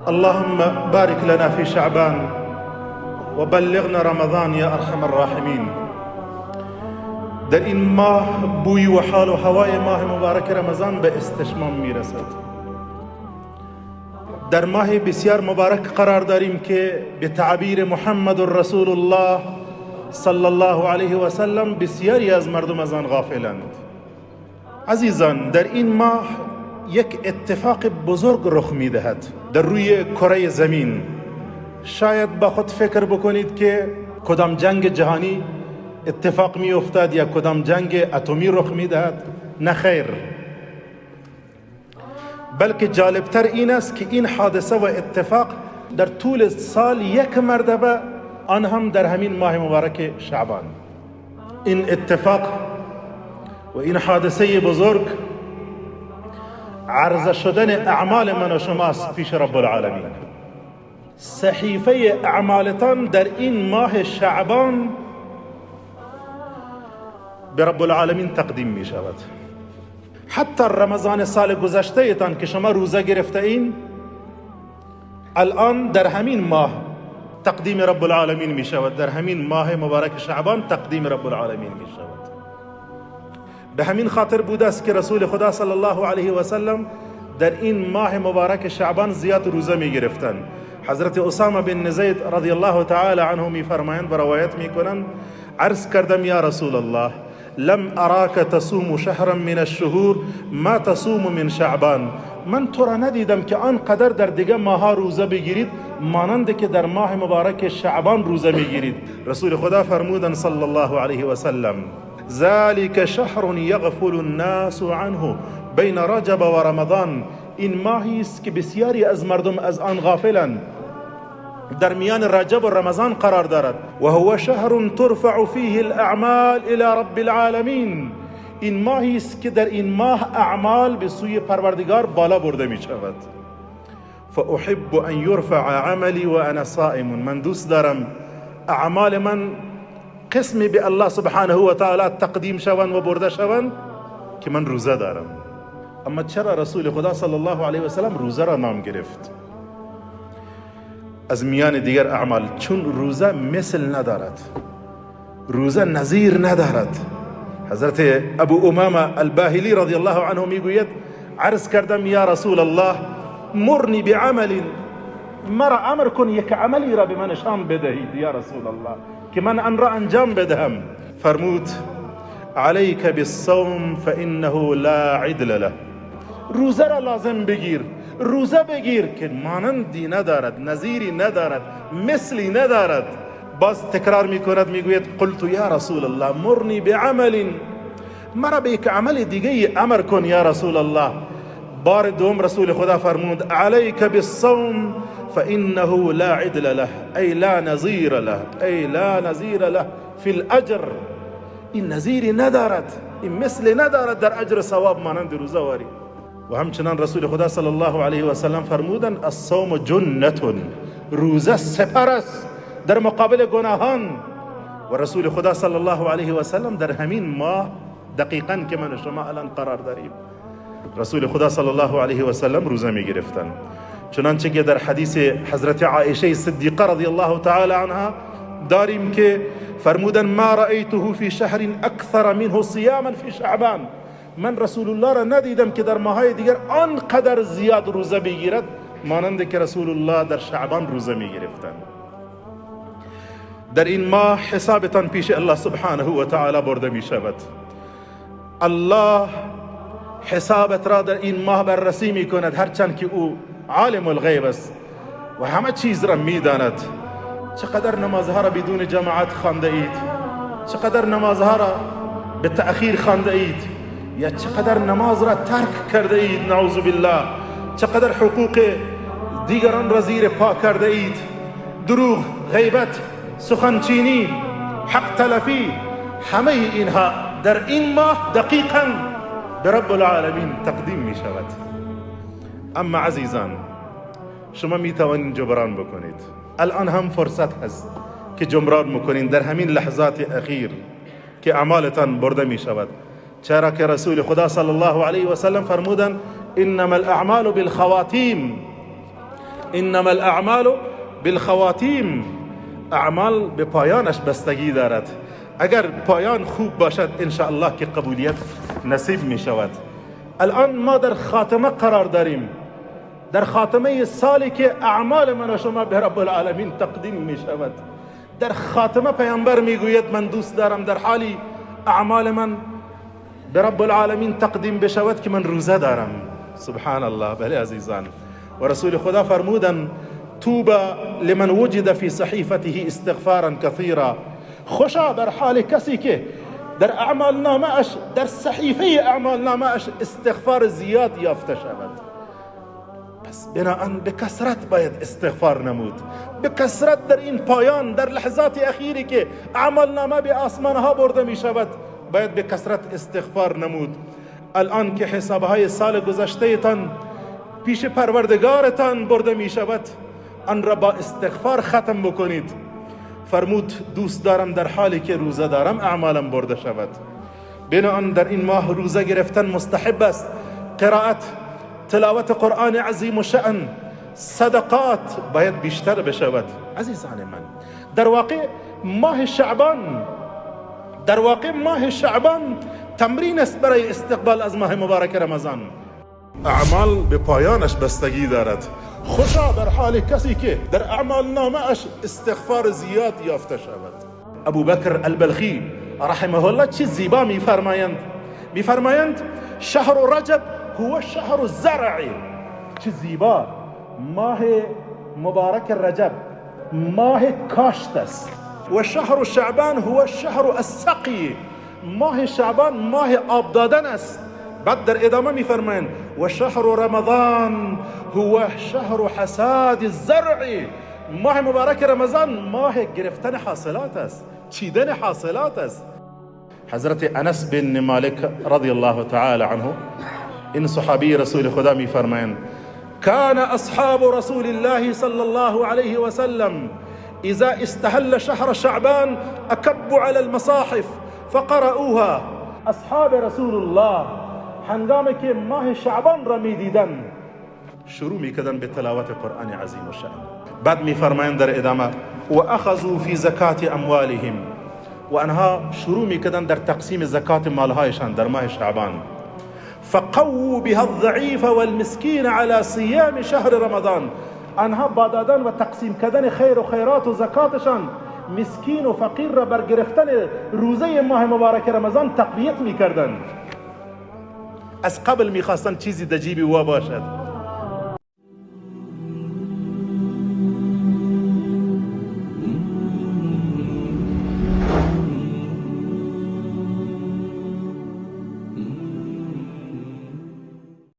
اللهم بارك لنا في شعبان وبلغنا رمضان يا أرحم الراحمين. در این ماه بوی و حال و هوای ماه مبارک رمضان به استشمام میرسد. در ماه بسیار مبارک قرار داریم که به تعبیر محمد رسول الله صلی الله علیه و سلم بسیاری از مردم از آن غافلند. عزیزان، در این ماه یک اتفاق بزرگ رخ میدهد در روی کره زمین. شاید با خود فکر بکنید که کدام جنگ جهانی اتفاق می افتد یا کدام جنگ اتمی رخ میدهد. نه خیر، بلکه جالبتر این است که این حادثه و اتفاق در طول سال یک مرتبه، آن هم در همین ماه مبارک شعبان. این اتفاق و این حادثه بزرگ عرضه شدن اعمال من و شماست پیش رب العالمین. صحیفه اعمالتان در این ماه شعبان به رب العالمین تقدیم می شود. حتی رمضان سال گذشته تان که شما روزه گرفته این، الان در همین ماه تقدیم رب العالمین می شود. در همین ماه مبارک شعبان تقدیم رب العالمین می شود. به همین خاطر بوده است که رسول خدا صلی الله علیه و سلم در این ماه مبارک شعبان زیاد روزه می گرفتن. حضرت اسامه بن زید رضی الله تعالی عنه می فرمایند و روایت می کنند: عرض کردم یا رسول الله، لم اراک تصوم شهرا من الشهور ما تصوم من شعبان. من تو را ندیدم که آنقدر در دیگه ماها روزه بگیرید مانند که در ماه مبارک شعبان روزه میگیرید. رسول خدا فرمودن صلی الله علیه و سلم: ذلك شهر یغفل الناس عنه بین رجب و رمضان. این ماهی است که بسیاری از مردم از آن غافلند، در میان رجب و رمضان قرار دارد. و هو شهر ترفع فیه الاعمال الى رب العالمین. این ماهی است که در این ماه اعمال به سوی پروردگار بالا برده می شود. فاحب ان يرفع عملی و انا صائم. من دوست دارم اعمال من قسمی به الله سبحانه و تعالی تقدیم شوند و برده شوند که من روزه دارم. اما چرا رسول خدا صلی الله علیه و سلم روزه را نام گرفت از میان دیگر اعمال؟ چون روزه مثل ندارد، روزه نظیر ندارد. حضرت ابو امامه الباهلی رضی الله عنه میگوید: عرض کردم یا رسول الله، مرنی بعمل، مرا امر کن یک عملی را به من نشان بدهید یا رسول الله که من آن را انجام بدهم. فرمود: علیک بالصوم فانه لا عدل له. روزه را لازم بگیر، روزه بگیر که مانندی ندارد، نظیری ندارد، مثلی ندارد. باز تکرار میکند، میگوید: قلت یا رسول الله، مرنی بعمل، مرا به یک عمل دیگه امر کن یا رسول الله. بار دوم رسول خدا فرمود: علیک بالصوم فانه لا عدل له، ای لا نظیر له، ای لا نظیر له فی الاجر. این نظیری ندارد، این مثل ندارد در اجر ثواب مانند روزه واری. و همچنان رسول خدا صلی الله علیه و سلم فرمودن: الصوم جنة، روزه سپر است در مقابل گناهان. و رسول خدا صلی الله علیه و سلم در همین ماه دقیقا که من و شما الان قرار داریم، رسول خدا صلی الله علیه و سلم روزه می گرفتن. چنانچه که در حدیث حضرت عایشه صدیقه رضی الله تعالی عنها داریم که فرمودن: ما رأیته فی شهر اکثر منه صیاما فی شعبان. من رسول الله را ندیدم که در ماهای دیگر آنقدر زیاد روزه بگیرد مانند که رسول الله در شعبان روزه می گرفتن. در این ماه حسابتان پیش الله سبحانه و تعالی برده می شود. الله حسابت را در این ماه بررسی می کند، هرچند که او عالم الغیب است و همه چیز را می داند. چقدر نمازها را بدون جماعت خوانده اید، چقدر نمازها را به تأخیر خوانده اید، یا چقدر نماز را ترک کرده اید، نعوذ بالله، چقدر حقوق دیگران را زیر پا کرده اید، دروغ، غیبت، سخنچینی، حق تلفی، همه اینها در این ماه دقیقا به رب العالمین تقدیم می شود. اما عزیزان، شما می توانید جبران بکنید. الان هم فرصت هست که جبران بکنید در همین لحظات اخیر که اعمالتان برده می شود. چرا که رسول خدا صلی الله علیه و سلم فرمودن: انما الاعمال بالخواتیم. انما الاعمال بالخواتیم، اعمال به پایانش بستگی دارد. اگر پایان خوب باشد انشاءالله که قبولیت نصیب می شود. الان ما در خاتمه قرار داریم، در خاتمه سالی که اعمال من و شما به رب العالمین تقدیم می شود. در خاتمه پیامبر میگوید من دوست دارم در حالی اعمال من به رب العالمین تقدیم بشود که من روزه دارم. سبحان الله. بله عزیزان، و رسول خدا فرمودن طوبى لمن وجد في صحیفته استغفارا كثيرا. خوشا بر حال کسی که در اعمال نامه اش، در صحیفه اعمال نامه اش استغفار زیاد یافته شود. پس بناءً به کثرت باید استغفار نمود، به کثرت در این پایان، در لحظات اخیری که اعمال نامه به آسمان ها برده می شود، باید به کثرت استغفار نمود. الان که حسابهای سال گذشته تان پیش پروردگارتان برده می شود، آن را با استغفار ختم بکنید. فرمود دوست دارم در حالی که روزه دارم اعمالم برده شود. بناءً در این ماه روزه گرفتن مستحب است. قرائت، تلاوت قرآن عظیم و شأن، صدقات باید بیشتر بشود. عزیزان من، در واقع ماه شعبان، در واقع ماه شعبان تمرین است برای استقبال از ماه مبارک رمضان. اعمال به پایانش بستگی دارد. خوشا بر حال کسی که در اعمال نامه اش استغفار زیاد یافته شود. ابو بکر البلخی رحمه الله چه زیبا میفرمایند، میفرمایند شهر رجب هو شهر الزرع. چه زیبا، ماه مبارک رجب ماه کاشت است. و شهر شعبان هو شهر السقی، ماه شعبان ماه آب دادن است. بعد در ادامه میفرمایند و شهر رمضان هو شهر حصاد الزرع، ماه مبارک رمضان ماه گرفتن حاصلات است، چیدن حاصلات است. حضرت انس بن مالک رضی الله تعالی عنه، این صحابی رسول خدا میفرمایند كان اصحاب رسول الله صلى الله عليه وسلم اذا استهل شهر شعبان اكبوا على المصاحف فقرأوها. اصحاب رسول الله هنگامی که ماه شعبان را میدیدن شروع میکردن به تلاوت قرآن عظیم الشأن. بعد میفرمایند در ادامه و اخذوا فی زکات اموالهم، و آنها شروع میکردن در تقسیم زکات مالهایشان در ماه شعبان. فقووا بها الضعیف والمسکین على صیام شهر رمضان، آنها با دادن و تقسیم کردن خیر و خیرات و زکاتشان مسکین و فقیر را بر گرفتن روزه ماه مبارک رمضان تقویت میکردند. از قبل میخواستند چیزی در جیب او باشد.